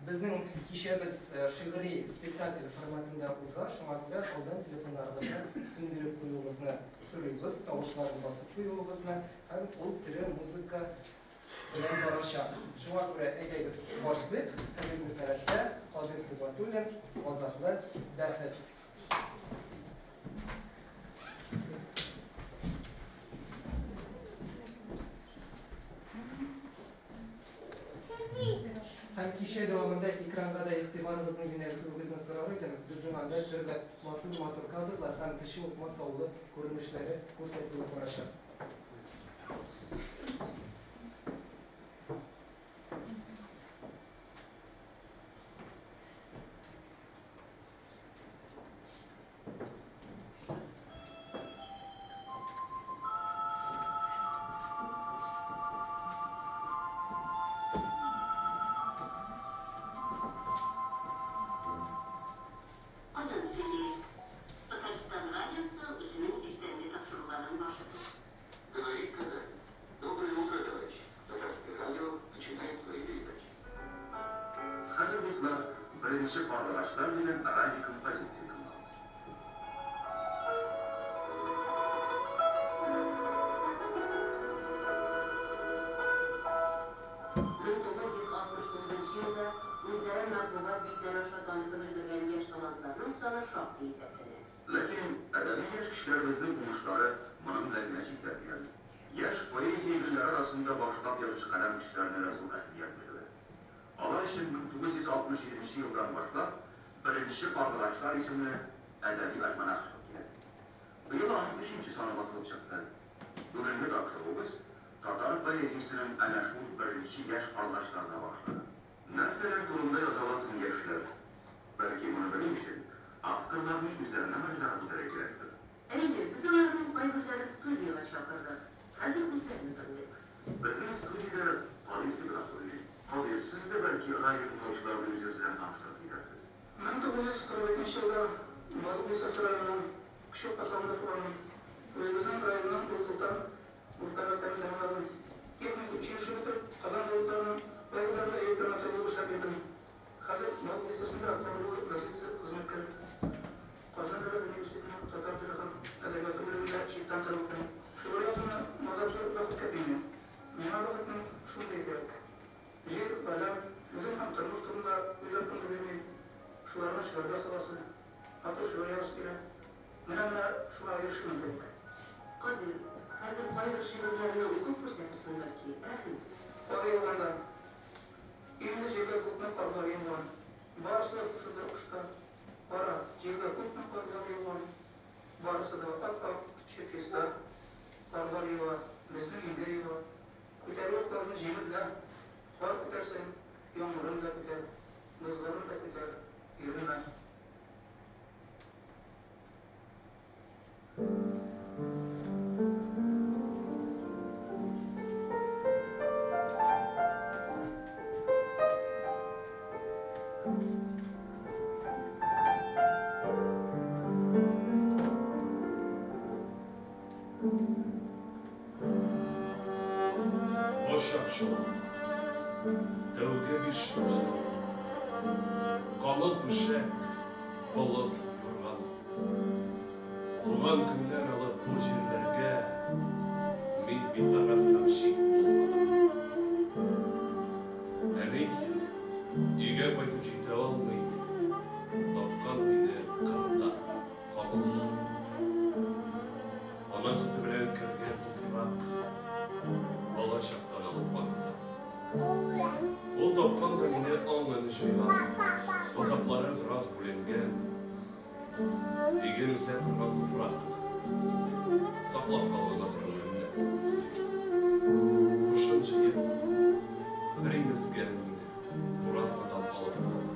Безнең кичәбез шигъри спектакль форматында уза, шуңа күрә алдан телефоннарыгызны сүндереп куюыгызны сорыйбыз, тавышларын басып куюыгызны һәм ул тере музыка белән барачак. Шуңа күрә әйдәгез башлыйк. Хәзерге сәгатьтә Кадыйр Сибгатуллин, Газаплы бәхет. Һәм кичә дәвамында экранга да игътибарыгызны юнәлтүегезне сорар идем. Безнең анда төрле матур-матур кадрлар һәм Кече Укмас авылы күренешләре күрсәтелеп барачак. Азан сөйли. Татарстан радиосы үзенең иртәнге тапшыруларын башлый. Говорит Казань. Доброе утро, товарищи. Татарское радио начинает свои передачи. Хәзер, дуслар, беренче Карлыгачлар дигән радиокомпозиция тыңлабыз. 1969 елда үзләрен матбугат битләре аша танытып өлгергән яшь талантларның саны шактый исәпләнә. Ләкин әдәби яшь кешеләребезнең уңышлары моның белән генә чикләнмәгән. Яшь поэзия гөлләре арасында башлап язучы каләм кешеләренә дә зур әһәмият бирелә. Алар өчен 1967 нче елдан башлап Беренче карлыгачлар исемле әдәби альманах чыгып килә. Быел аның өченче саны басылып чыкты. Бүгенге тапшыруыбыз татар поэзиясенең әнә шул беренче яшь карлыгачларына багышлана. Нәрсәләр турында яза ала соң яшьләр? Бәлки, моны белү өчен, авторларның үзләренә мөрәҗәгать итәргә кирәктер. Әйе, без аларның кайберләрен студиягә чакырдык. Хәзер үзләрен тыңлыйк. Безнең студиядә Кадыйр Сибгатуллин. Кадыйр, сез дә, бәлки, радио тыңлаучыларны үзегез белән таныштырып китәрсез. 1942 нче елда Балык Бистәсе районының Кече Укас авылында туганмын. Үзебезнең районның Олы Солтан урта мәктәбен тәмамладым. Техник училище бетереп, Казан заводларының кайберләрендә электромотор булып эшләп йөрдем. Хәзер Балык Бистәсендә Октябрь юлы газетасы хезмәткәре. Казан дәүләт университетының татар теле һәм әдәбияты бүлегендә читтән торып укыйм. Шигырь язуны газаплы бәхеткә тиңлим. Миңа бәхетнең шундые кирәк. Җир, галәм, үзем һәм тормыш турында уйлар тынгы бирми. Шуларны шигырьгә саласы, матур шигырь язасы килә. Менә-менә шуңа ирешермен кебек. Кадыйр, хәзер кайбер шигырьләрне укып күрсәтерсең, бәлки? Рәхмәт. Кар яуганда. Инде җиргә күпме карлар яуган. Барысы да шушы бер кышта. Кара, җиргә күпме карлар яуган. Барысы да ап-ак, чип-чиста. Карлар ява, безнең өйгә ява. Күтәрүе карны җиңел дә. Кар күтәрсәң, яңгырын да күтәр, бозларын да күтәр, йөренмә. Башак шул. Тәүге бишек җыры. Камыл түшәк, болыт юрган. Туган көннән алып бу җирләргә мин битараф һәм чит булмадым. Әни өйгә кайтып җитә алмый, тапкан мине кырда, камылда. Ана сөте белән кергән туфрак бала чактан алып канында. Ул тапкан да мине аңын җыйган, газаплары бераз бүленгән. Иген үсә торган туфрак кына. Саклап калган ахры үлемнән. Һушын җыеп, бер имезгән мине буразнадан алып калды.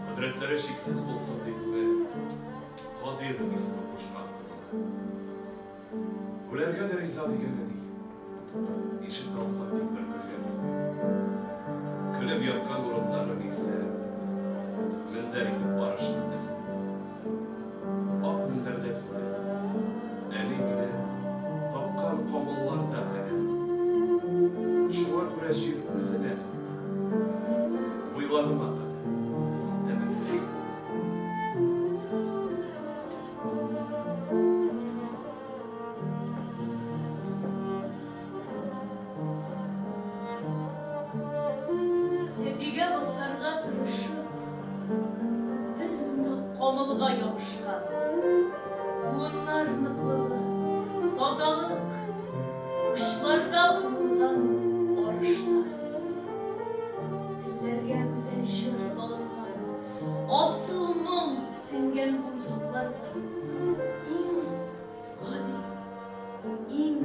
Кодрәтләре чиксез булсын дипме, Кадыйр исеме кушкан хатыны. Үләргә дә риза дигән әни. Ишетә алсаң тик бер көлгән. Көлеп яткан урыннарын исә мендәр итеп барыш кертәсең. Ак мендәрдә түгел, әни мине тапкан камылларда каберләде. Шуңа күрә җир үзенә тарта. Уйларыма кадәр тәмәке. Тәпигә басарга тырышып, без монда камылга ябышкан. Буыннар ныклыгы, тазалык, учларда уылган арышлар. Телләргә гүзәл җыр салынган, асыл моң сеңгән бу якларга. Иң гади, иң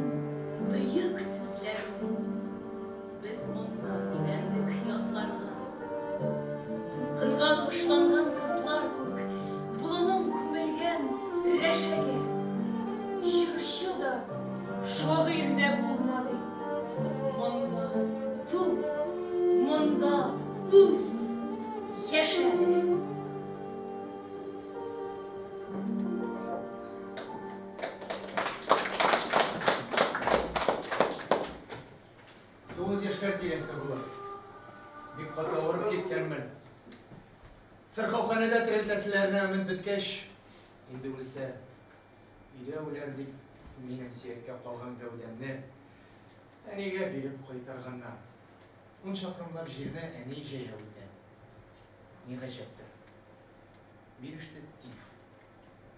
бөек сүзләрне без монда өйрәндек ятларга. Дулкынга ташланган кызлар күк, болыным күмелгән рәшәгә. Җырчы да, шагыйрь дә булма ди. Монда ту, монда үс, яшә ди. 9 яшьләр тирәсе булыр. Бик каты авырып киткәнмен. Сырхауханәдә терелтәселәренә өмет беткәч, инде үлсә, өйдә үләр дип, минем сөяккә калган гәүдәмне әнигә биреп кайтарганнар. Ун чакрымлап җирне әни җәяү үтә. Ни гаҗәптер, биреште тиф.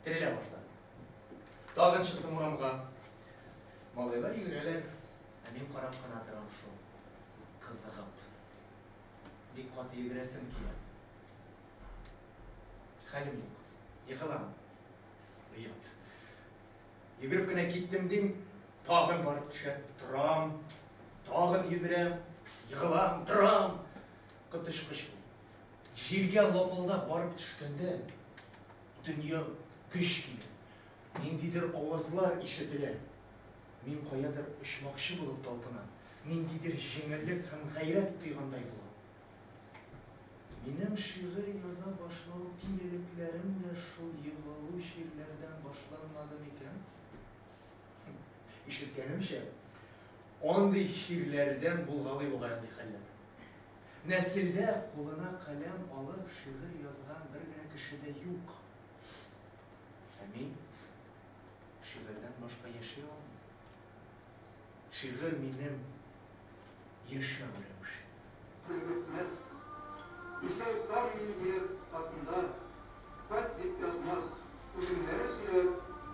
Терелә башладым. Тагын чыктым урамга. Малайлар йөгерәләр, ә мин карап кына торам шул. Кызыгып. Бик каты йөгерәсем килә. Хәлем юк. Егылам. Оят. Йөгереп кенә киттем дим, тагын барып төшәм, торам, тагын йөгерәм, егылам, торам. Коточкыч бу. Җиргә лапылдап барып төшкәндә, дөнья көч килә. Ниндидер авазлар ишетелә. Мин каядыр очмакчы булып талпынам. Ниндидер җиңеллек һәм гайрәт тойгандай булам. Минем шигырь яза башлау тилелекләрем дә шул егылу чирләрдән башланмады микән? Ишеткәнемчә, андый чирләрдән булгалый бугай андый хәлләр. Нәселдә кулына каләм алып шигырь язган бер генә кеше дә юк. Ә мин шигырьдән башка яши алмыйм. Шигырь минем яшәү рәвеше. Бетмәс. Исәй тар ил хатында, Кайт дип язмас, Үлемнәре сөйләп,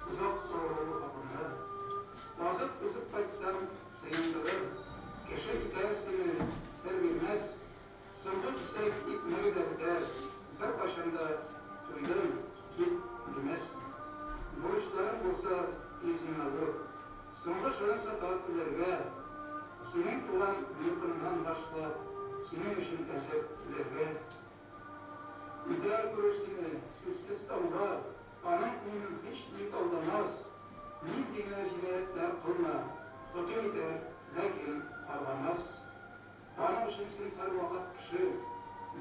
Озак авыруы хакында. Азып-тузып кайтсаң, сыендырыр, Кеше итәр сине, сер бирмәс. Соңгы кисәк икмәге дә бетәр, Беркайчан да туйдым, кит, димәс. Бурычларың булса, ил сиңа зур. Соңгы шансы бар үләргә. Синең туган йортыңнан башлап, Синең өчен әзер үләргә. Үтә күрер сине, сүзсез таңга, Аның күңелен һич ни алдамас. Нинди генә җинаятьләр кылма, Хөкем итәр, ләкин каргамас. Аның өчен син һәрвакыт кеше,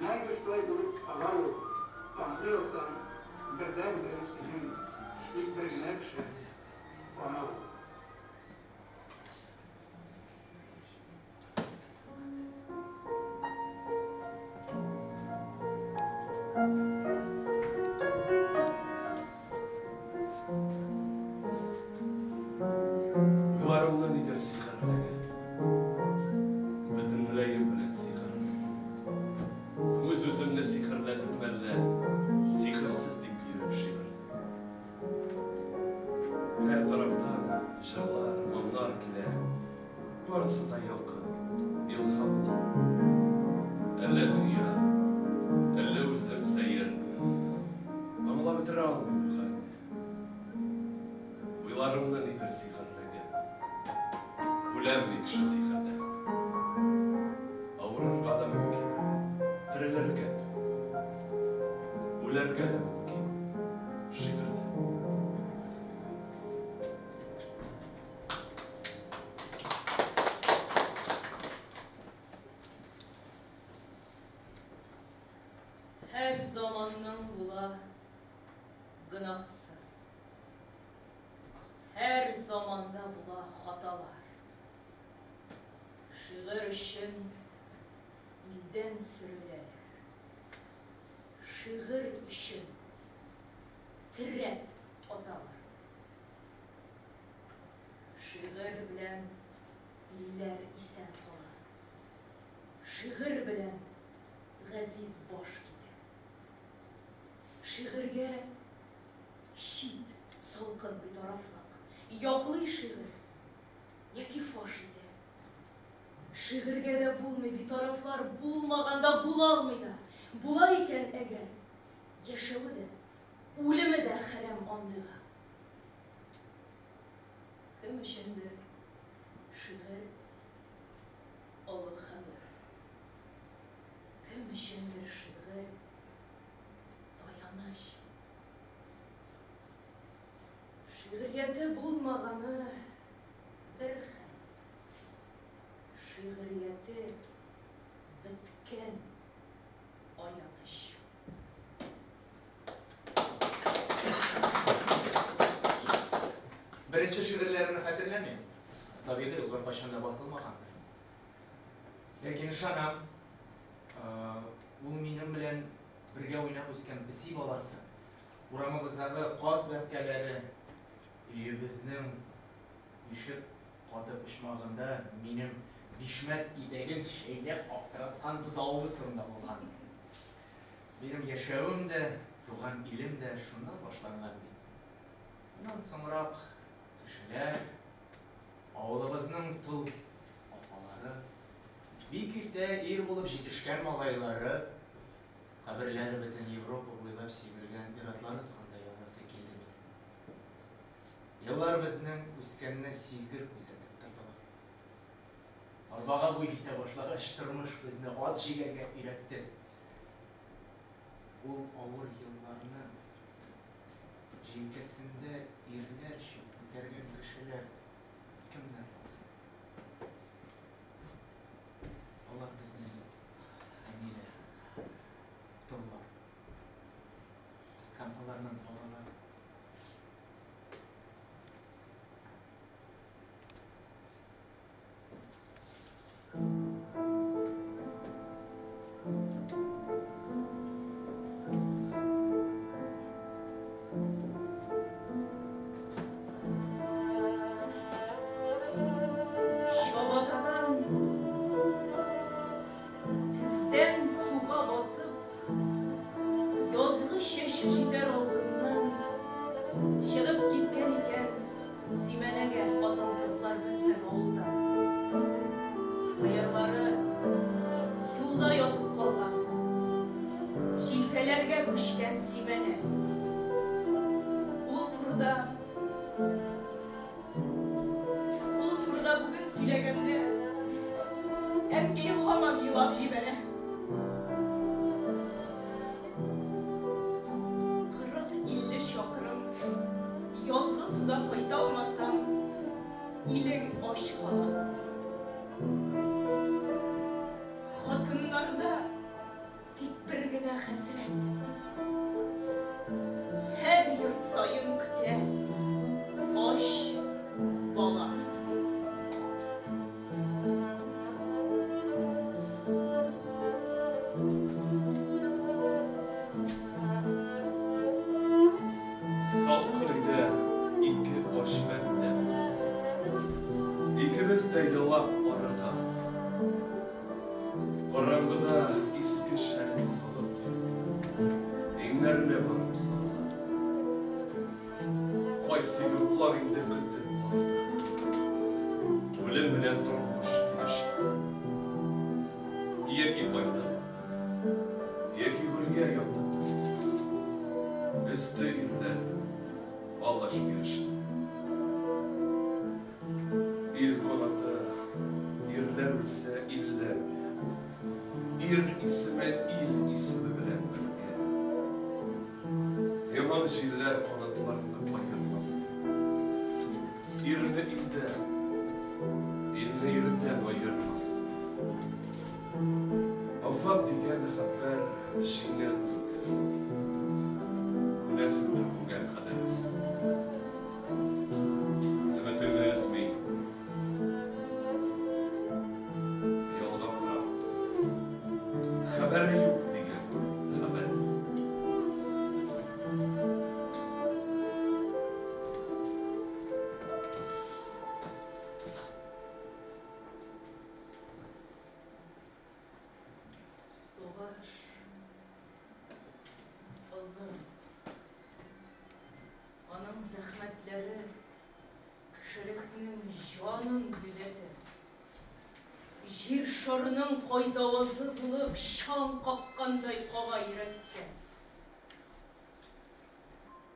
Мәңге шулай булып кала ул. Аңлый алсаң, бердәнберең синең, Тик бер генә кеше, ана ул. Уйларымны нидер сихерләгән. Бөтенләем белән сихер. Үз-үземне сихерләдем мәллә, сихерсез дип йөреп шигырь. Һәр тарафтан җырлар, моңнар килә. Барысы да якын, илһамлы. Әллә дөнья, әллә үзем сәер. Аңлап бетерә алмыйм бу хәлне. Уйларымны нидер сихерләгән. Үләм мин кеше сихердән. Авырырга да мөмкин, терелергә дә. Үләргә дә мөмкин шигырьдән. Һәр заманның була гөнаһысы. Һәр заманда була хаталар. Шигырь өчен илдән сөреләләр. Шигырь өчен терәп аталар. Шигырь белән илләр исән кала. Шигырь белән газиз баш китә. Шигырьгә чит салкын битарафлык. Яклый шигырь яки фаш итә. Шигырьгә дә булмый битарафлар, булмаганда була алмый да. Була икән әгәр, яшәве дә, үлеме дә хәрам андыйга. Кем өчендер шигырь олы хәвеф. Кем өчендер шигырь таяныч. Шигърияте булмаганы бер хәл. Шигърияте беткән аяныч. Беренче шигырьләремне хәтерләмим. Табигый, ул беркайчан да басылмагандыр. Ләкин ышанам, ул минем белән бергә уйнап үскән песи баласы, урамыбыздагы каз бәбкәләре, өебезнең ишек каты почмагында минем бишмәт итәген чәйнәп аптыраткан бозавыбыз турында булган. Минем яшәвем дә, туган илем дә шуннан башланган бит. Аннан соңрак кешеләр, авылыбызның тол апалары, бик иртә ир булып җитешкән малайлары, каберләре бөтен Европа буйлап сибелгән ир-атлары турында язасы килде минем. Еллар безнең үскәнне сизгер күзәтеп тордылар. Арбага буй җитә башлагач, тормыш безне ат җигәргә өйрәтте. Ул авыр елларны җилкәсендә ирләрчә күтәргән кешеләр кемнәр булсын? Алар безнең әниләр, толлар һәм аларның балалары. Чабатадан тездән суга батып, язгы чәчү җитәр алдыннан чыгып киткән икән симәнәгә хатын-кызлар безнең авылдан. Сыерлары юлда ятып калган, җилкәләргә күчкән симәнә. Ул турыда Ул турыда бүген сөйләгәндә, әнкәй һаман елап җибәрә. 40-50 чакрым язгы суда кайта алмасаң, илең ач кала. Хатыннарда тик бер генә хәсрәт. Һәр йорт саен көтә ач бала. Салкын өйдә ике ач бәндәбез. Икебез дә елап арыган. Караңгыда иске шәлен салып, иңнәренә барып салган. Кайсы йортлар инде көтеп алды. Үлем белән тормыш килеште. Яки кайтып, яки гүргә ятып. Өсте ирләр, алыш биреште. Ил канаты, ирләр үлсә, илләр үлә. Ир исеме ил исеме белән бергә. Яман җилләр канатларны каермасын. Ирне илдән, илне ирдән аермасын. Вафат дигән хәбәр җиңел түгел. Күнәсеңдер күңел кадерен. Өметеңне өзми. Ялгап тора. Хәбәре юк дигән хәбәр. Сугыш озын. Аның зәхмәтләре кешелекнең җанын йөдәтә. Җир шарының кайтавазы булып чаң каккандай кага йөрәккә.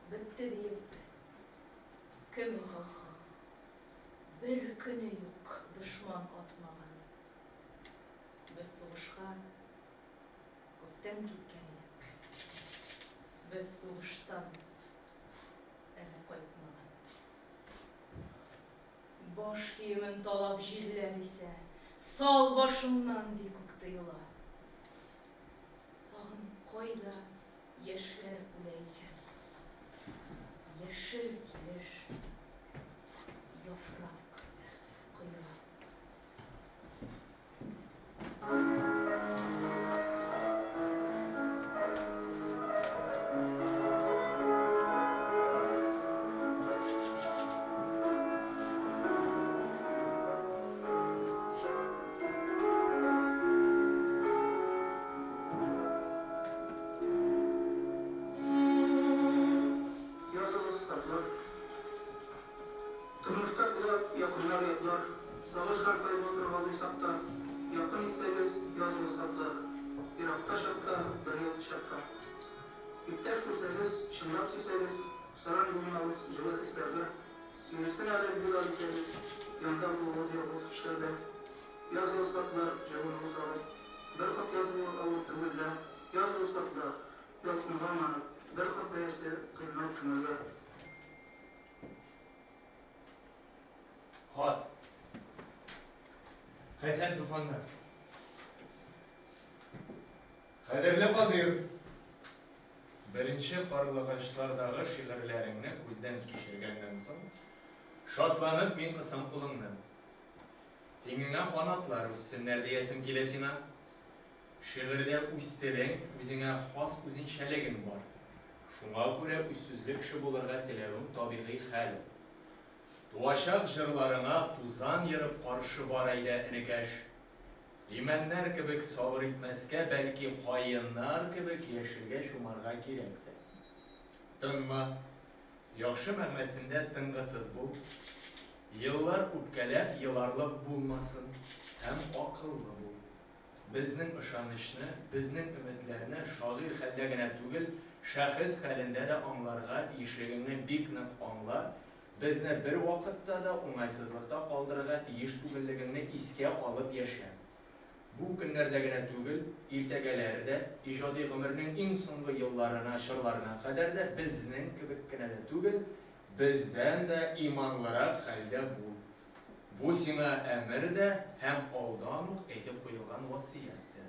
Бетте диеп кем әйтә алсын? Бер көне юк дошман атмаган. Без сугышка күптән киткән идек. Без сугыштан әле кайтмаган. Баш киемен талап җилләр исә, Сал башыңнан, ди күк тоела. Тагын кайда яшьләр үлә икән? Яшел килеш яфрак коела. Языгыз хатлар. Тормышта була якыннар, ятлар, Сагыш һәм кайгы торгалыйсак та, Якын итсәгез, языгыз хатлар, Еракта чакта, бергә кочакта. Иптәш күрсәгез, чынлап сөйсәгез, Саран булмагыз җылы хисләргә, Сөйләсен әле бу да дисәгез, Янда булыгыз ялгыз кичләрдә. Языгыз хатлар, җылыныгыз алып, Бер хат язуы авыр түгел лә, Языгыз хатлар, ялкынга манып, Бер хат бәясе кыйммәт күңелгә. Хат. Хәсән Туфаннан. Кадерле Кадыйр! Беренче карлыгачлардагы шигырьләреңне күздән кичергәннән соң, шатланып мин кысам кулыңны. Иңеңә канатлар үссеннәр диясем килә сиңа. Шигырьдә үз телең, үзеңә хас үзенчәлегең бар. Шуңа күрә үзсүзле кеше булырга теләвең табигый хәл. Туачак җырларыңа тузан ерып каршы бар әйдә, энекәш. Имәннәр кебек сабыр итмәскә, бәлки каеннар кебек яшелгә чумарга кирәктер. Тынма, яхшы мәгънәсендә тынгысыз бул. Еллар үпкәләп еларлык булмасын һәм акыллы бул. Безнең ышанычны, безнең өметләрне шагыйрь хәлдә генә түгел, шәхес хәлендә дә аңларга тиешлегеңне бик нык аңла, безне бервакытта да уңайсызлыкта калдырырга тиеш түгеллегеңне искә алып яшә. Бу көннәрдә генә түгел, иртәгәләр дә, иҗади гомернең иң соңгы елларына, чорларына кадәр дә безнең кебек кенә дә түгел, бездән дә иманлырак хәлдә бул. Бу сиңа әмер дә һәм алдан ук әйтеп куелган васыять тә.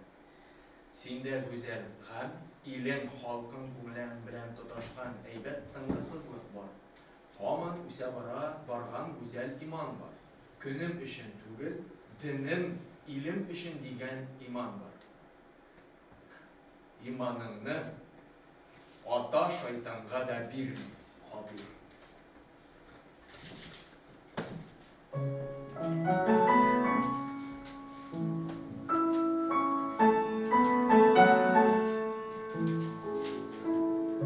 Синдә гүзәл гамь, илең, халкың күңелең белән тоташкан әйбәт тынгысызлык бар. Һаман үсә бара барган гүзәл иман бар. Көнем өчен түгел, денем, илем өчен дигән иман бар. Иманыңны ата шайтанга да бирми, Кадыйр.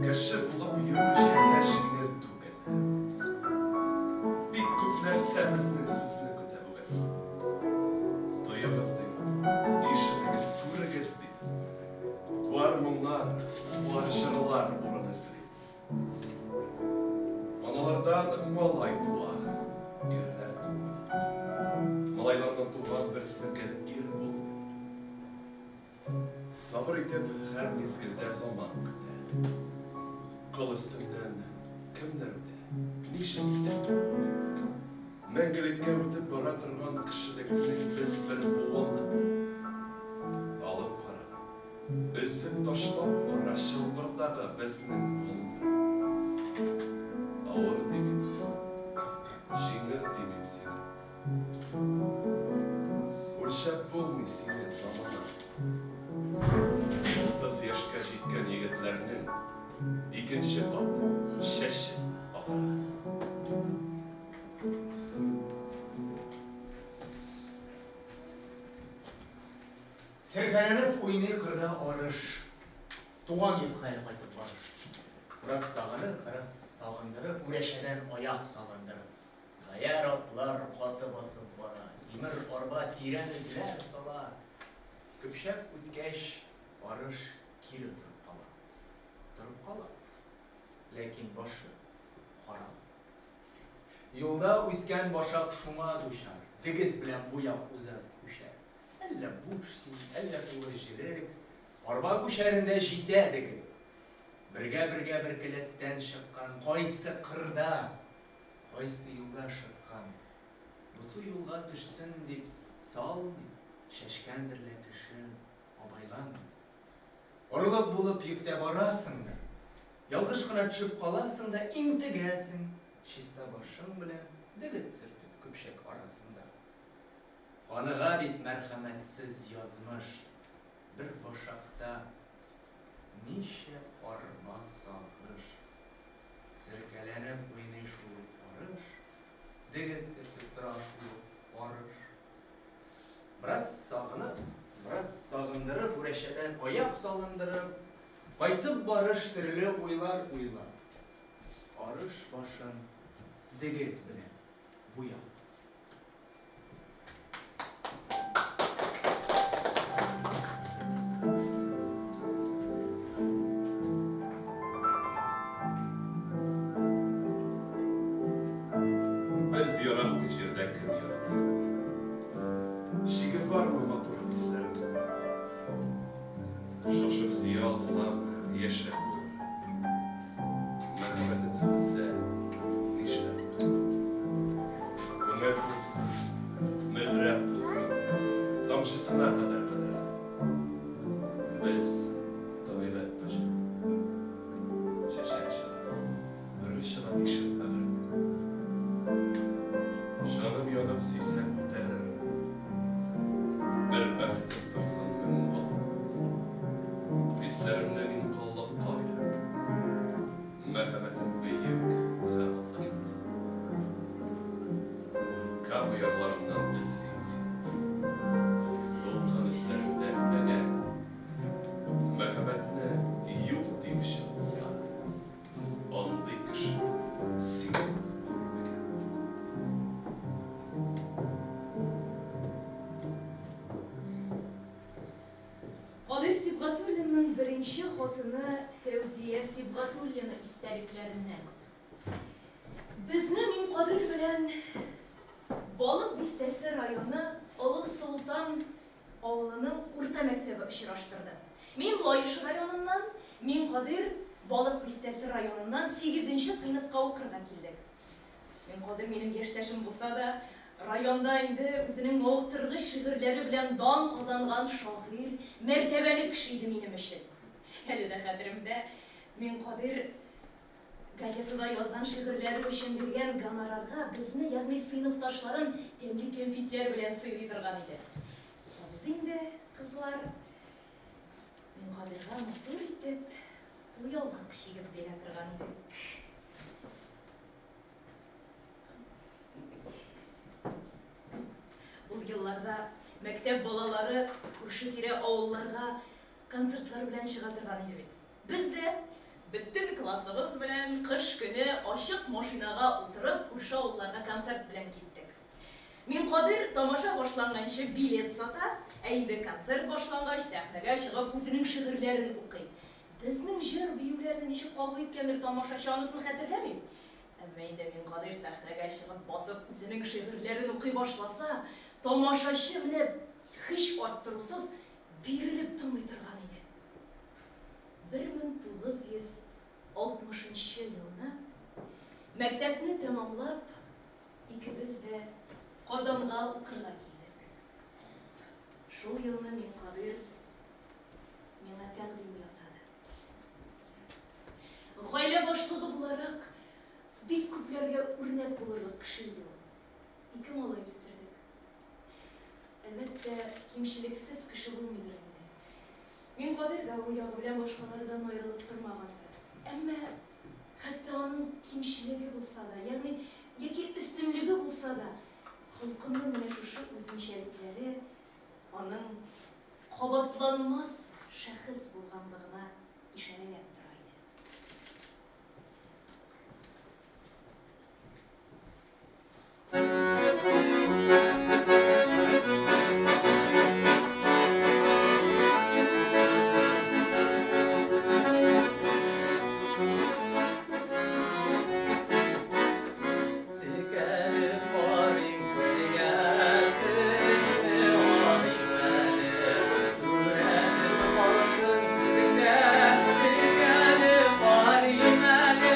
Кеше булып йөрү җирдә җиңел түгел. Бик күп нәрсә безнең сүзне көтә бүген. Тоегыз ди, ишетегез, күрегез ди. Туар моңнар, туар җырлар урын эзли. Аналардан малай туа, ирләр тумый. Малайларның туган берсе гел ир булмый. Сабыр итеп һәр мизгелдә заман көтә. Кыл өстеннән кемнәр үтә, ничек итә? Мәңгелеккә үтеп бара торган кешелекнең без бер буыны. Алып кара. Өзеп ташлап кара чылбырдагы безнең кулны. Авыр димим, җиңел димим сине. Үлчәп булмый сине, замана. 30 яшькә җиткән егетләрнең икенче кат чәче агара. Серкәләнеп уйный кырда арыш. Туган йортка әле кайтып барыш. Бераз сагынып, бераз сагындырып, үрәчәдән аяк салындырып. Гаярь атлар каты басып бара, тимер арба тирән эзләр сала. Көпчәк үткәч, арыш кире торып кала. Торып кала, ләкин башы карала. Юлда үскән башак шуңа дучар, дегет белән буяп уза күчәр. Әллә буш син, әллә тулы җелек, арба күчәрендә җитә дегет. Бергә-бергә бер келәттән чыккан, кайсы кырда, кайсы юлда шыткан. Бусы юлга төшсен дип салмый, чәчкәндер лә кеше абайламый. Орлык булып йөктә барасың да, ялгыш кына төшеп каласың да интегәсең, чиста башың белән дегет сөртеп көпчәк арасында. Каныга бит мәрхәмәтсез язмыш, бер башакта ничә арба сагыш. Серкәләнеп уйный шул ук арыш, дегет сөртеп тора шул ук арыш. Бераз сагынып, бераз сагындырып, үрәчәдән аяк салындырып, кайтып барыш төрле уйлар уйлап, арыш башын дегет белән буяп. Без яратмый җирдә кем яратсын? Чиге бармы матур хисләрнең? Шашып сөя алсам, яшәп булыр. Мәхәббәтем сүнсә, нишләп? Күңел тулсын, мөлдерәп торсын, тамчысына кадәр кадәр. Без табигать таҗы. Чәчәк чыга, бөре чыга тишеп бәгыреңнән. Җаным янып сөйсәм үтәлер. Бер бәхетем торсын мең газап. Хисләремне мин коллыкка бирәм. Мәхәббәтем бөек һәм азат. Кама ярларыннан эзлим сине. Дулкын өсләрендә әнә. Мәхәббәтне юк диюче булса, андый кеше син күрмәгән. Кадыйр Сибгатуллинның беренче хатыны Фәүзия Сибгатуллина истәлекләреннән. Безне Миңкадыйр белән Балык Бистәсе районы Олы Солтан авылының урта мәктәбе очраштырды. Мин Лаеш районыннан, Миңкадыйр Балык Бистәсе районыннан сигезенче сыйныфка укырга килдек. Миңкадыйр минем яшьтәшем булса да, районда инде үзенең мавыктыргыч шигырьләре белән дан казанган шагыйрь, мәртәбәле кеше иде минем өчен. Әле дә хәтеремдә, Миңкадыйр газетада язган шигырьләре өчен биргән гонорарга безне, ягъни сыйныфташларын тәмле кәнфитләр белән сыйлый торган иде. Ә без инде, кызлар, Миңкадыйрга матур итеп кулъяулык чигеп бирә торган идек. Ул елларда мәктәп балалары күрше-тирә авылларга концертлар белән чыга торган иде бит. Без дә бөтен классыбыз белән кыш көне ачык машинага утырып күрше авылларга концерт белән киттек. Миңкадыйр тамаша башланганчы билет сата, ә инде концерт башлангач сәхнәгә чыгып үзенең шигырьләрен укый. Безнең җыр-биюләрне ничек кабул иткәндер тамашачы, анысын хәтерләмим. Әмма инде Миңкадыйр сәхнәгә чыгып басып үзенең шигырьләрен укый башласа, тамашачы менә һич арттырусыз бирелеп тыңлый торган иде. 1960 нчы елны мәктәпне тәмамлап, икебез дә Казанга укырга килдек. Шул елны Миңкадыйр миңа тәкъдим ясады. Гаилә башлыгы буларак, бик күпләргә үрнәк булырлык кеше иде ул. Ике малай үстердек. Әлбәттә, кимчелексез кеше булмыйдыр инде. Миңкадыйр да ул ягы белән башкалардан аерылып тормагандыр. Әмма хәтта аның кимчелеге булса да, ягъни яки өстенлеге булса да, холкының менә шушы үзенчәлекләре аның кабатланмас шәхес булганлыгына ишарәләп тора иде. Текәлеп карыйм күзеңә, сереңне алыйм әле, сурәтем калсын күзеңдә. Текәлеп карыйм әле,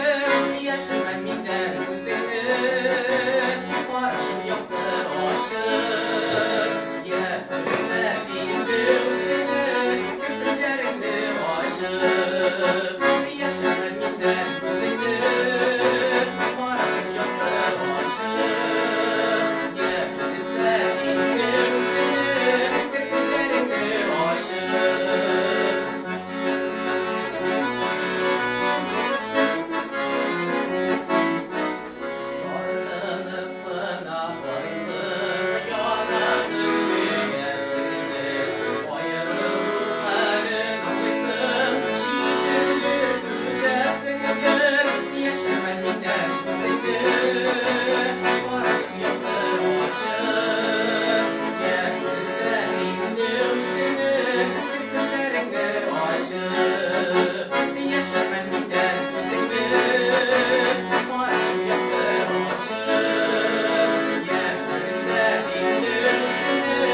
яшермә миннән үзеңне, карашың якты ачык. Йә күрсәт инде үзеңне, керфекләреңне ачып. Яшермә миннән үзеңне, карашың якты ачык. Йә күрсәт инде үзеңне, керфекләреңне ачып. Тартынып кына карыйсың, янасың, көясең инде. Аерылу хәлен аңлыйсың, читендер, түзәсеңдер. Яшермә миннән үзеңне, карашың якты ачык. Йә күрсәт инде үзеңне, керфекләреңне ачып. Яшермә миннән үзеңне, карашың якты ачык. Йә күрсәт инде үзеңне,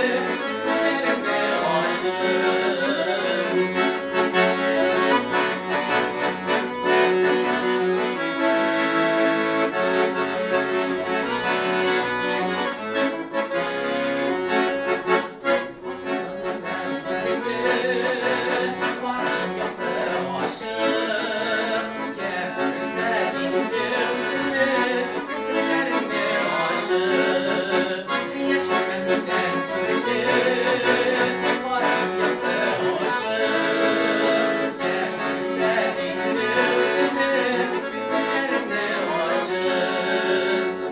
керфекләреңне ачып. Карашың якты ачык. Йә күрсәт инде үзеңне, керфекләреңне ачып. Яшермә миннән үзеңне, карашың якты ачык. Йә күрсәт инде үзеңне, керфекләреңне ачып.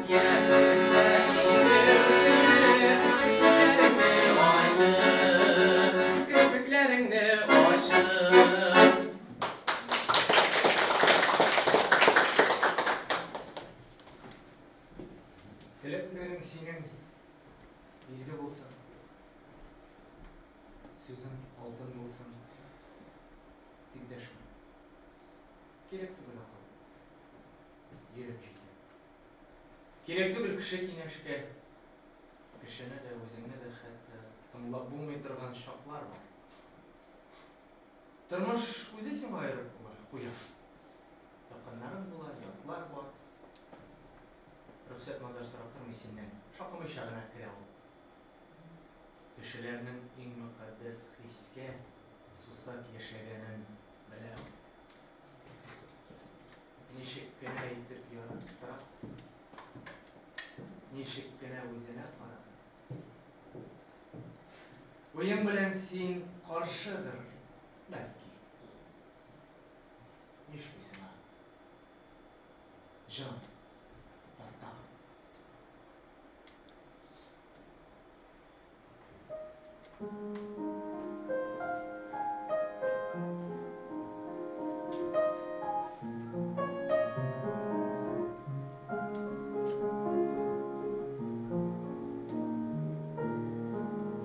Йә күрсәт инде үзеңне, керфекләреңне ачып. Керфекләреңне ачып. Теләкләрең синең изге булсын. Сүзең алтын булсын. Тик дәшмә. Кирәк түгел акыл. Йөрәк җитә. Кирәк түгел кеше киңәшкә. Кешене дә, үзеңне дә хәтта тыңлап булмый торган чаклар бар. Тормыш үзе сиңа аерып куя. Якыннарың була, ятлар бар. Рөхсәт мазар сорап тормый синнән. Шакымыйча гына керә ул. Кешеләрнең иң мөкатдәс хискә сусап яшәгәнен белә ул. Ничек кенә итеп яраттыра, ничек кенә үзенә карата. Уең белән син каршыдыр, бәлки. Нишлисең, а? Җан тарта.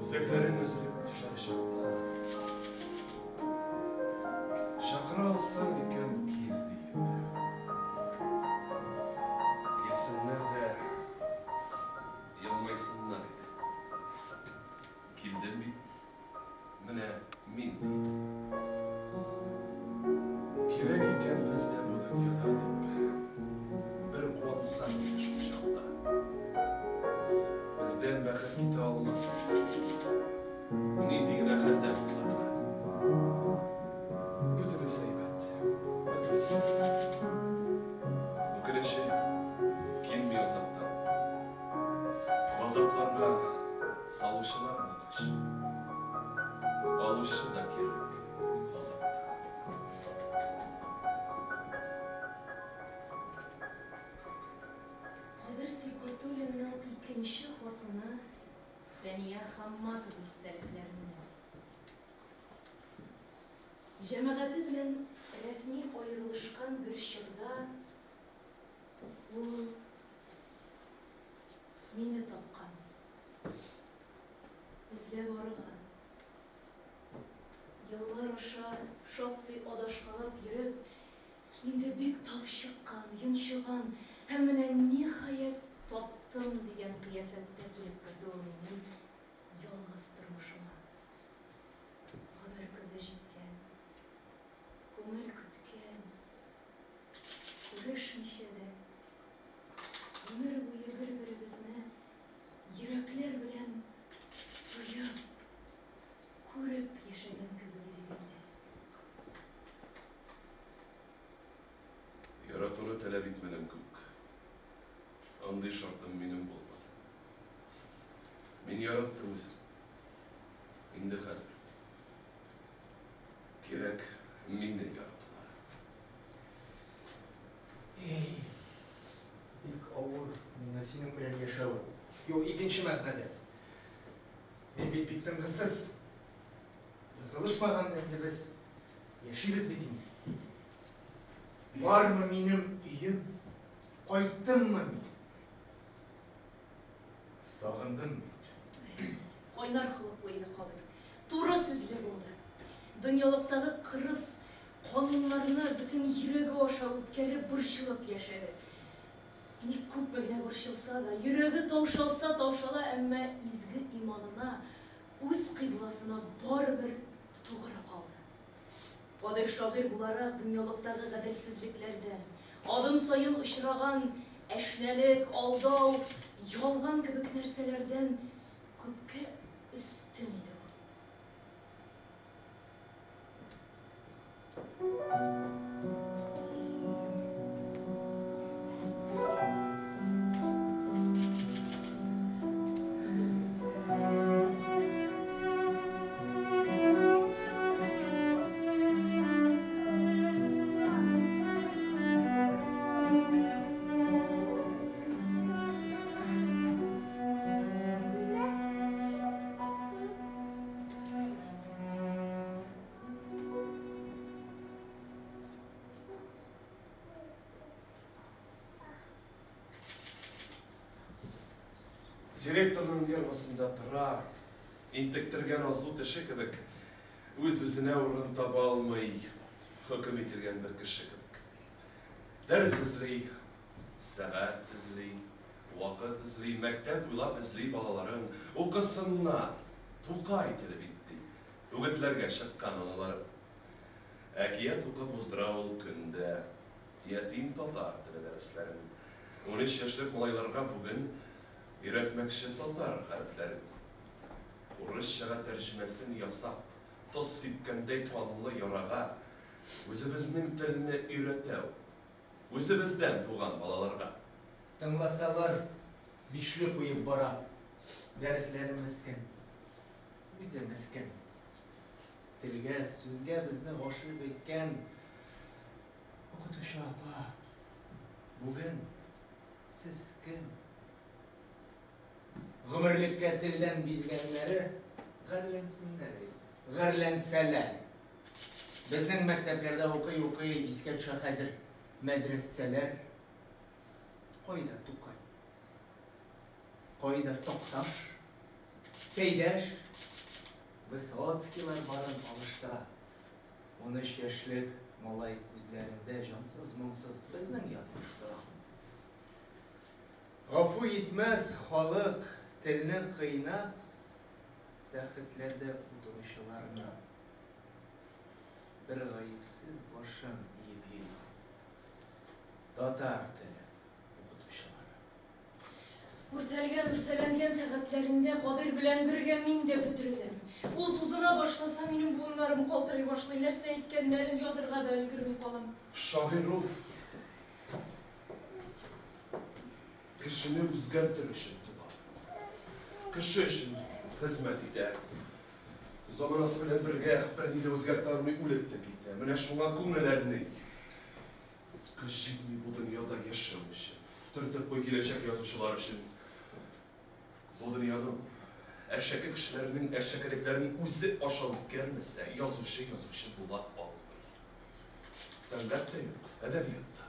Үзәкләрең өзелеп төшәр чакта, Чакыра алсаң икән кил диеп. Килсеннәр дә елмайсыннар иде. Килдем бит, менә мин диеп. Кирәк икән без дә бу дөньяда дип, Бер куансаң иде шул чакта. Бездән бәхет китә алмас иде. Нинди генә хәлдә булсак та. Бөтенесе әйбәт, бөтенесе. Үкенече килми азактан. Газапларга салучылар булгач, алучы да кирәк газапта. Кадер Сибгатуллинның икенче хатыны Фәния Хамматова истәлекләреннән. Җәмәгате белән рәсми аерылышкан бер чорда ул мине тапкан. Эзләп арыган. Еллар аша шактый адашкалап йөреп, инде бик талчыккан, йончыган һәм менә ниһаять таптым дигән кыяфәттә килеп керде ул минем ялгыз тормышыма. Гомер көзе җиткән, күңел көткән, күрешмичә дә, гомер буе бер-беребезне йөрәкләр белән тоеп, күреп яшәгән кебек идек инде. Яратуны таләп итмәдем күк. Андый шартым минем булмады. Мин яраттым үзем. Инде хәзер. Кирәк мине яратулары. Эй, бик авыр миңа синең белән яшәве. Юк, икенче мәгънәдә. Мин бит бик тынгысыз. Язылышмаган инде без. Яшибез бит инде. Бармы минем өем? Кайттыммы мин? Сагындым бит. Кайнар холыклы иде Кадыйр. Туры сүзле булды. Дөньялыктагы кырыс кануннарны бөтен йөрәге аша үткәреп, борчылып яшәде. Ник күпме генә борчылса да, йөрәге таушалса таушала, әмма изге иманына, үз кыйбласына барыбер тугры калды. Кадыйр шагыйрь буларак дөньялыктагы гаделсезлекләрдән, адым саен очраган әшнәлек, алдау, ялган кебек нәрсәләрдән күпкә өстен иде ул. Директорның нервасында тора, интектергән азу теше кебек, үз-үзенә урын таба алмый, хөкем ителгән бер кеше кебек. Дәрес эзли, сәгать эзли, вакыт эзли, мәктәп уйлап эзли балаларын, укысыннар, Тукай теле бит, ди, үгетләргә чыккан аналары. Әкият укып уздыра ул көн дә ятим татар теле дәресләрен. 13 яшьлек малайларга бүген өйрәтмәкче татар хәрефләрен. Урысчага тәрҗемәсен ясап, тоз сипкәндәй канлы ярага үзебезнең телне өйрәтә ул. Үзебездән туган балаларга. Тыңласалар, бишле куеп бара. Дәресләре мескен. Үзе мескен. Телгә, сүзгә безне гашыйк иткән укытучы апа, бүген сез кем? Гомерлеккә телдән бизгәннәре гарьләнсеннәр иде. Гарьләнсәләр. Безнең мәктәпләрдә укый-укый искә төшә хәзер мәдрәсәләр. Кайда Тукай? Кайда Такташ? Сәйдәш? Высоцкийлар барын алыштыра. 13 яшьлек малай күзләрендә җансыз-моңсыз безнең язмыш тора. Гафу итмәс халык телне кыйнап, тәхетләрдә утыручыларны. Бер гаепсез башын иеп йөри татар теле укытучылары. Үртәлгән, үрсәләнгән сәгатьләрендә Кадыйр белән бергә мин дә бөтереләм. Ул тузына башласа, минем буыннарым калтырый башлый, нәрсә әйткәннәрен язырга да өлгерми калам. Шагыйрь ул кешене үзгәртер өчен туган. Кеше өчен хезмәт итә. Заманасы белән бергә берни дә үзгәртә алмый үлеп тә китә. Менә шуңа күңел әрни. Көч җитми бу дөньяда яшәү өчен. Төртеп куй киләчәк язучылар өчен. Бу дөньяның әшәке кешеләренең әшәкелекләрен үзе аша үткәрмәсә, язучы язучы була алмый. Сәнгать тә юк, әдәбият та.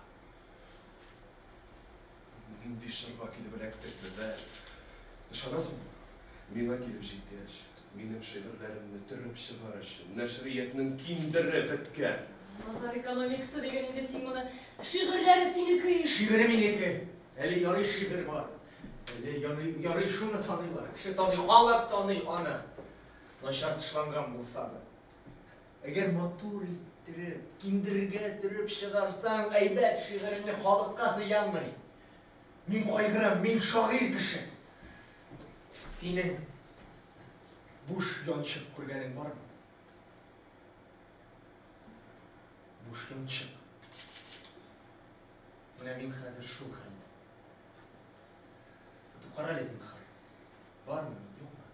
Нинди чорга килеп эләктек без, ә? Ышанасыңмы? Миңа килеп җиткәч, минем шигырьләремне төреп чыгар өчен нәшриятның киндере беткән. Базар экономикасы диген инде син моны. Шигырьләре синеке ич. Шигыре минеке. Әле ярый шигырь бар. Әле ярый, ярый шуны таныйлар. Кеше таный, халык таный аны. Начар тышланган булса да. Әгәр матур иттереп, киндергә төреп чыгарсаң, әйбәт шигыреңне халыкка зыянмыни? Мин кайгырам, мин шагыйрь кеше. Синең буш янчык күргәнең бармы? Буш янчык. Менә мин хәзер шул хәлдә. Тотып кара әле, зинһар. Бармы мин, юкмы?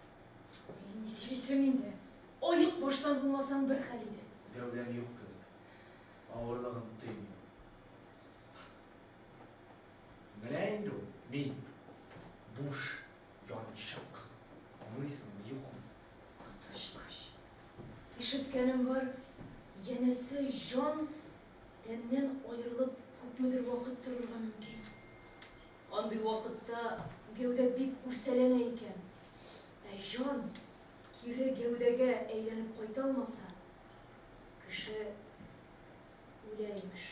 Ой, ни сөйлисең инде? Аек баштан булмасаң бер хәл иде. Гәүдәм юк кебек. Авырлыгын тоймыйм. Менә инде ул, мин. Буш янчык. Аңлыйсыңмы, юкмы? Коточкыч. Ишеткәнем бар, янәсе җан тәннән аерылып күпмедер вакыт торырга мөмкин. Андый вакытта гәүдә бик үрсәләнә икән. Ә җан кире гәүдәгә әйләнеп кайта алмаса, кеше үлә, имеш.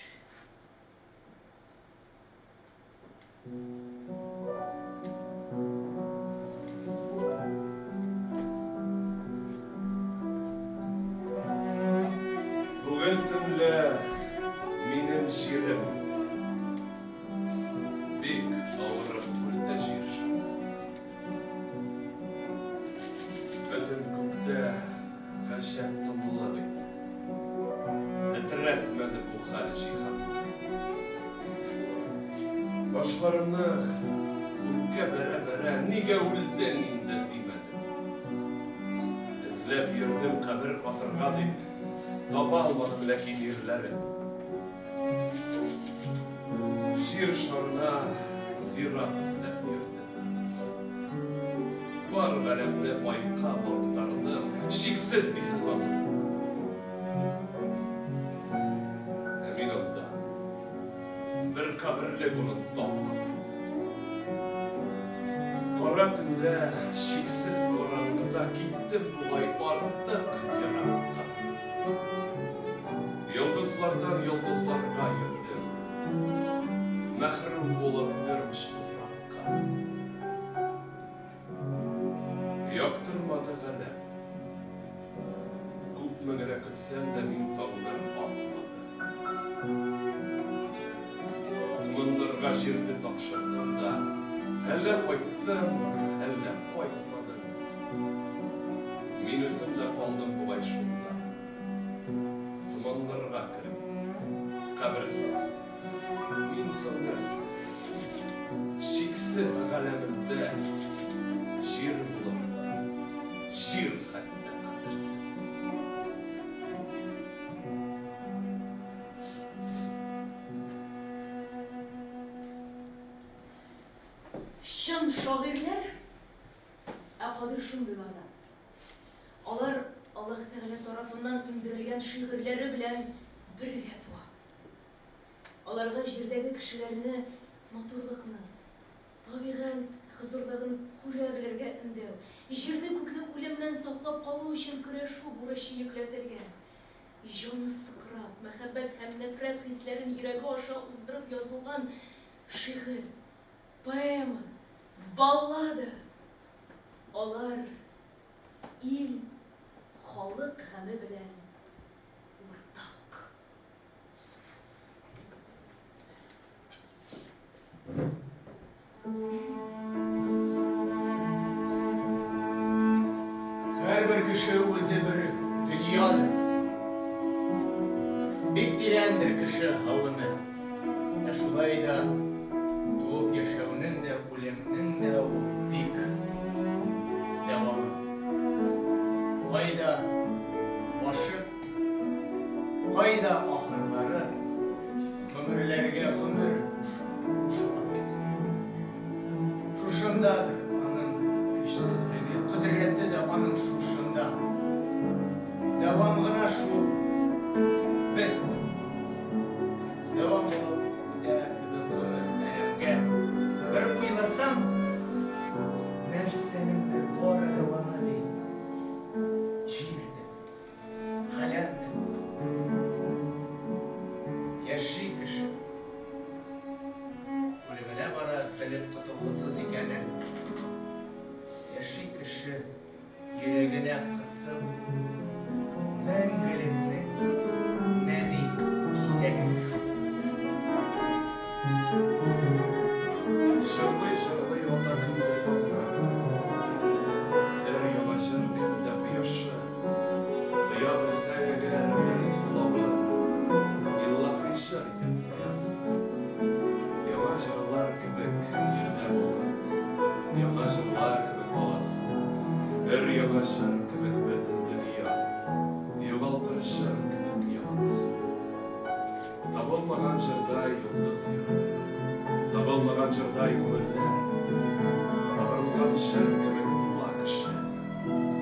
Бүген төнлә минем җирем бик авырып үлде җир шары. Бөтен күктә гаҗәп тынлык иде. Тетрәтмәде бу хәл җиһанны. Башларымны күккә бәрә-бәрә, нигә үлдең инде димәдем. Эзләп йөрдем кабер казырга дип, таба алмадым ләкин ирләрен. Җир шарына зират эзләп йөрдем. Бар галәмне айкап актардым, чиксез дисез аны. Ә мин анда бер каберлек урын тапмадым. Кара төндә, чиксез караңгыда киттем бугай артык еракка. Йолдызлардан йолдызларга йөрдем, мәхрүм булып бер уч туфракка. Яктырмады галәм. Күпме генә көтсәм дә мин таңнар атмады. Томаннарга җирне тапшырдым да, әллә кайттым, әллә кайтмадым. Мин үзем дә калдым бугай шунда. Томаннарга кереп, каберсез. Мин соң нәрсә? Чиксез галәмендә җир булып, җир хәтта кадерсез. Чын шагыйрьләр, ә Кадыйр шундыйлардан. Алар Аллаһ Тәгалә тарафыннан иңдерелгән шигырьләре белән бергә туа. Аларга җирдәге кешеләрне матурлыкны, табигать хозурлыгын күрә белергә өндәү, җирне-күкне үлемнән саклап калу өчен көрәшү бурычы йөкләтелгән. Җаны сыкрап, мәхәббәт һәм нәфрәт хисләрен йөрәге аша уздырып язылган шигырь, поэма, баллада, алар ил, халык гаме белән уртак. Һәрбер кеше үзе бер дөньядыр. Бик тирәндер кеше гавеме. Ә шулай да туып яшәүнең дә, үлемнең дә ул тик дәвамы. Кайда башы, кайда ахырлары, гомерләргә гомер кушыла. Шушындадыр аның көчсезлеге, кодрәте дә аның шушында. Дәвам гына шул. Без. Җырлардай күңелләр. Табынган җыр кебек туа кеше,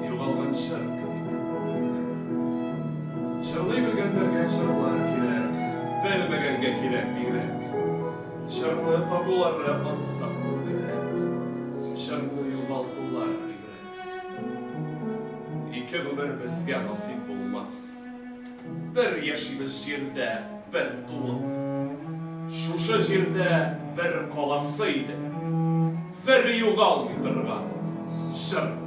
Югалган җыр кебек үлә. Җырлый белгәннәргә җырлар кирәк, Белмәгәнгә кирәк бигрәк. Җырны табулары ансат түгел әле, Җырны югалтулар гыйбрәт. Ике гомер безгә насыйп булмас. Бер яшибез җирдә, бер туып. Шушы җирдә бер каласы иде, Бер югалмый торган җыр булып.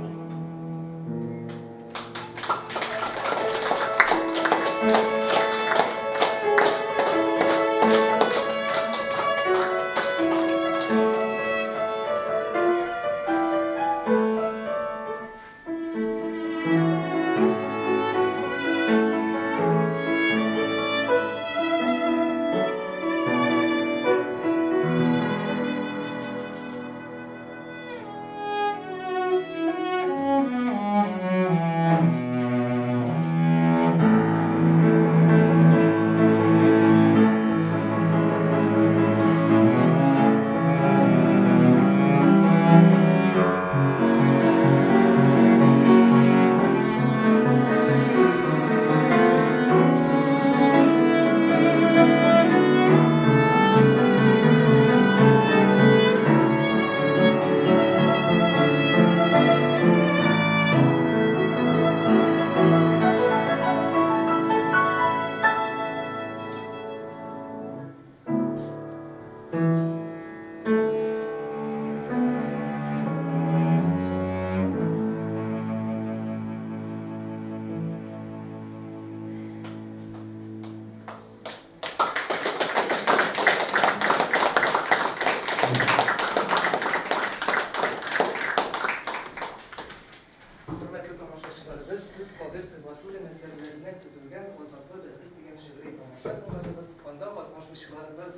Хөрмәтле тамашачыларыбыз, сез Кадыйр Сибгатуллин әсәрләреннән төзелгән Газаплы бәхет дигән шигъри тамаша тыңладыгыз. Анда катнашучыларыбыз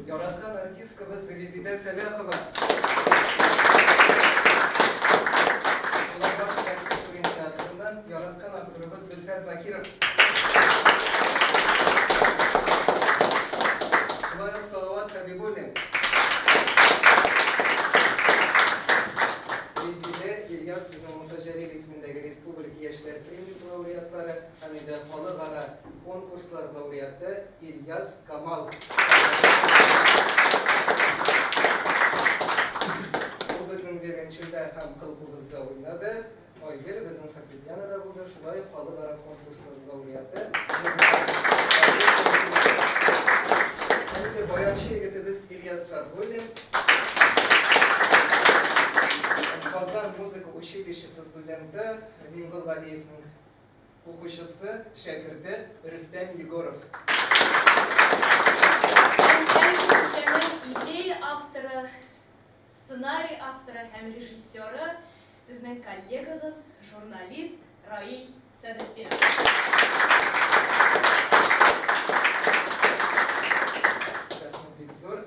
яраткан артисткабыз Резидә Сәлахова, Уланбаш Тинчурин театрыннан яраткан актерыбыз Зөлфәт Закиров, шулай ук Салават Хәбибуллин, Резидә, Ильяс безнең Муса Җәлил исемендәге республика яшьләр премиясе лауреатлары һәм инде халыкара конкурслар лауреаты Ильяс Камал. Ул безнең виолончельдә һәм кыл-кубызда уйнады. Айгөл безнең фортепианода булды, шулай ук халыкара конкурслар лауреаты. Һәм инде баянчы егетебез Ильяс Фәрхуллин. Казан музыка училищесы студенты Миңгол Галиевның укучысы, шәкерте Рөстәм Егоров. Һәм әлеге кичәнең идея авторы, сценарий авторы һәм режиссеры сезнең коллегагыз, журналист Раил Сәдретдинов. Рәхмәт бик зур.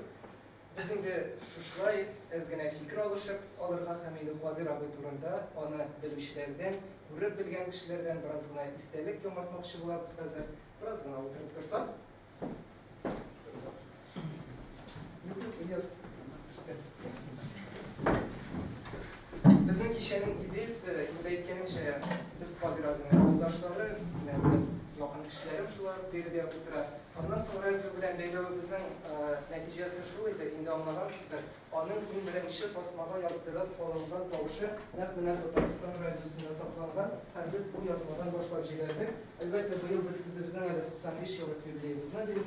Без инде шушылай әз генә фикер алышып алырга һәм инде Кадыйр абый турында аны белүчеләрдән, күреп белгән кешеләрдән бераз гына истәлек яңартмакчы булабыз хәзер. Бераз гына утырып торсак. Юк, Ильяс, Рөстәм. Безнең кичәнең идеясе, инде әйткәнемчә, без Кадыйр абыйның авылдашлары, менә минем якын кешеләрем шулар биредә утыра. Аннан соң радио белән бәйләвебезнең нәтиҗәсе шул иде, инде аңлагансыздыр, аның иң беренче тасмага яздырып алынган тавышы нәкъ менә Татарстан радиосында сакланган һәм без бу язмадан башлап җибәрдек. Әлбәттә, быел без үзебезнең әле 95 еллык юбилеебызны билгеләп.